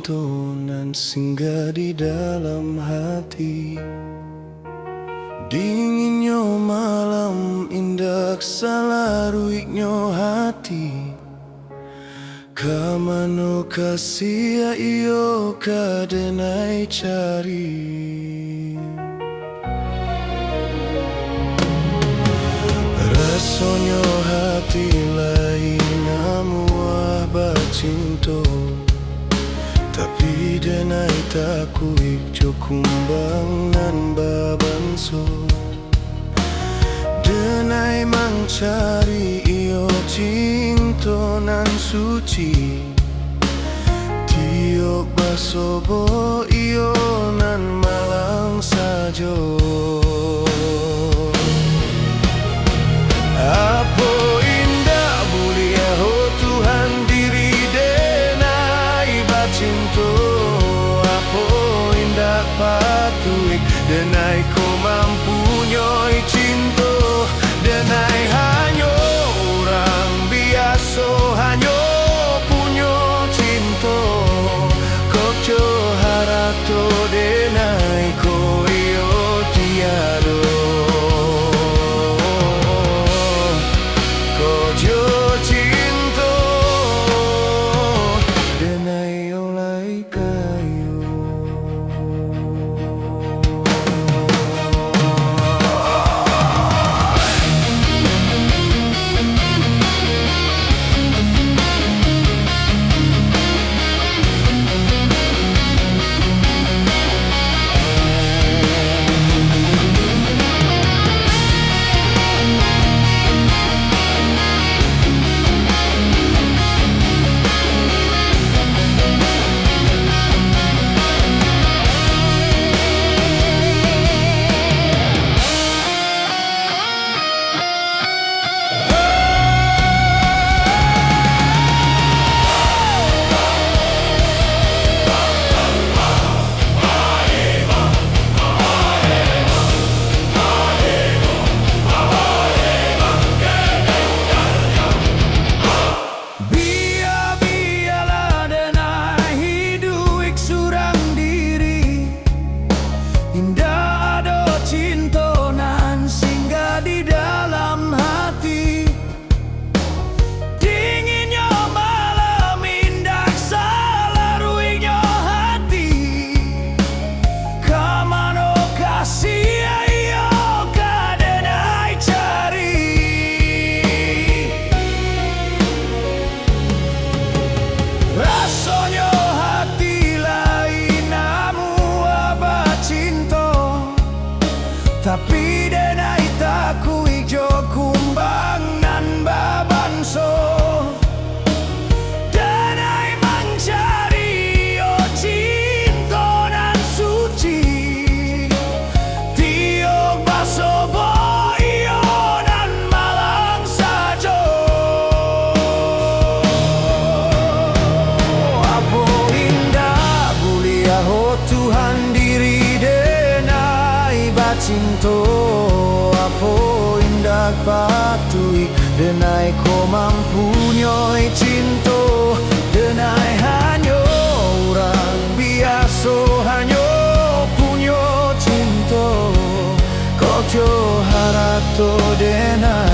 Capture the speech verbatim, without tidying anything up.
cinto nan singgah di dalam hati. Dinginnyo malam, indak salaruiknyo hati. Ka mano kasih iyo ka denai cari? Rasonyo hati lai namuah bacinto, tapi denai takuik jo kumbang nan babanso. Denai mancari iyo cinto nan suci, tiok basobo iyo nan malang sajo. Apo indak buliah, oh Tuhan, diri denai bacinto? Apo indak patuik, denai ko mampunyoi cinto? Denai hanyo urang biaso, hanyo punyo cinto. Kok jo harato denai ko iyo tiado. Kok jo cinto denai iyo lai kayo. Bia-bialah denai hiduik surang diri, indak ado cinto nan singgah di dalam hati. Dinginnyo malam, indak salaruiknyo hati. Ka mano kasih iyo ka denai cari? Rasonyo hati lai namuah bacinto, tapi denai takuik jo kumbang nan babanso. Denai mancari iyo cinto nan suci, tiok basobo iyo nan malang sajo. Apo indak buliah, oh Tuhan, diri denai bacinto? Apo indak patuik, denai ko mampunyoi cinto? Denai hanyo urang biaso, hanyo punyo cinto. Kok jo harato denai